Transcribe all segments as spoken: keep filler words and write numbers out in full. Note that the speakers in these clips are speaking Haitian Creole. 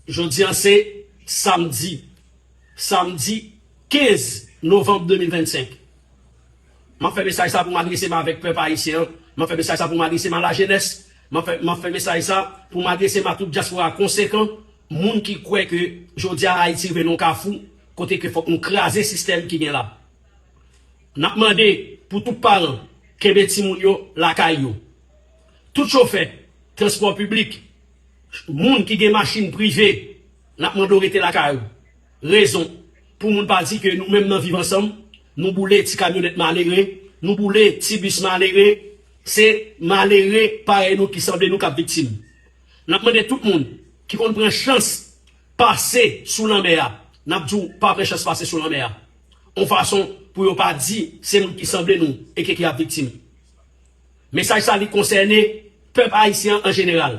Jodi a se samdi, samdi kenz novanm de mil vennsenk. M ap fè mesaj sa pou m adrese m avèk pèp ayisyen an. M ap fè mesaj sa pou m adrese m a lajenès. M ap fè, m ap fè mesaj sa pou m adrese m a tout dyaspora konsekan, moun ki kwè ke jodi a Ayiti rive nan yon kafou kote ke fòk nou kraze sistèm ki gen la. N ap mande pou tout paran kenbe timoun yo lakay yo. Tout chofè transpò piblik, moun ki gen machin prive, n ap mande w rete lakay ou. Rezon, pou moun pa di ke nou menm nan Viv Ansanm, nou boule ti kamyonèt malere, nou boule ti bis malere, se malere parèy nou ki sanble nou k ap viktim. N ap mande tout moun ki konn pran chans pase sou lanmè a, n ap di w pa pran chans pase sou lanmè a. Yon fason pou yo pa di se moun ki sanble nou e ke ki ap viktim. Mesaj sa li konsène pèp ayisyen an an jeneral.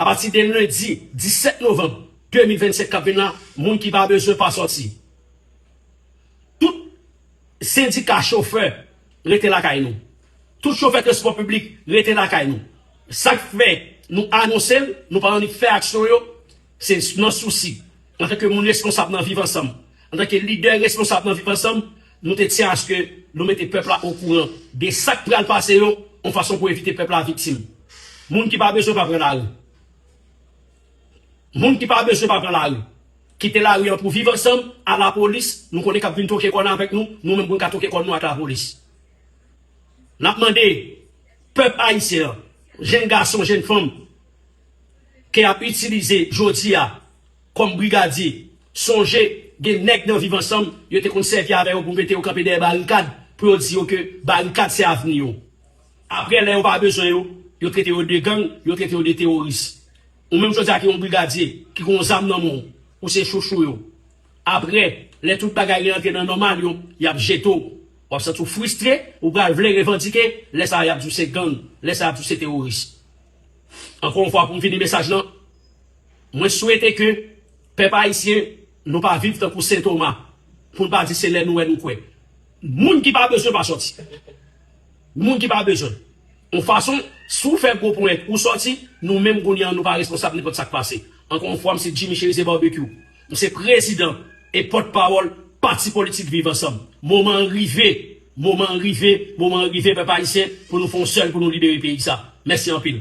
Apati de lendi disèt novanm de mil vennsenk k ap vin la, moun ki pa bezwen pa sòti. Tout sendika chofè, rete lakay nou. Tout chofè transpò piblik, rete lakay nou. Sa k fè nou anonse l, nou pa annik fè aksyon yo, se nan sousi, antanke moun responsab nan Viv Ansanm, antanke lidè responsab nan Viv Ansanm, nou te tyen aske nou mete pèp la okouran de sa k pral pase yo, yon fason pou evite pèp la viktim. Moun ki pa bezwen pa pran lari. Moun ki pa bezwen pa pran lari. Kite lari an pou Viv Ansanm, a lapolis, nou konnen k ap vin twoke kòn avèk nou, nou menm pou n ka twoke kòn nou ak lapolis. N ap mande pèp ayisyen an, jenn gason, jenn fanm, ke y ap itilize jodi a kòm brigadye, sonje gen nèg nan Viv Ansanm, yo te konn sèvi avè yo pou mete yo kanpe dèyè barikad, pou yo di yo ke barikad se avni yo. Apre, lè yo pa bezwen yo, yo trete yo de gang, yo trete yo de teworis. Ou menm jodi a ki yon brigadye, ki gen yon zam nan men w, ou se chouchou yo. Apre, lè tout bagay reantre nan nòmal yo, y ap jete w. W ap santi w fristre, ou pral vle revandike, lè sa a y ap di w se gang, lè sa a y ap di w se teworis. Ankò yon fwa, pou m fini mesaj lan, mwen swete ke pèp ayisyen, nou pa viv tankou Sen Toma, pou n pa di se lè nou wè nou kwè. Moun ki pa bezwen pa sòti. Moun ki pa bezwen. Yon fason, si w fè gwo ponyèt ou sòti, nou menm kounye a nou pa responsab nenpòt sa k pase. Ankò yon fwa, m se Jimmy Chérizier Barbecue. M se prezidan e pòtpawòl pati politik Viv Ansanm. Moman an rive, moman an rive, moman an rive, pèp ayisyen, pou nou fè yon sèl, pou nou libere peyi sa. Mèsi anpil.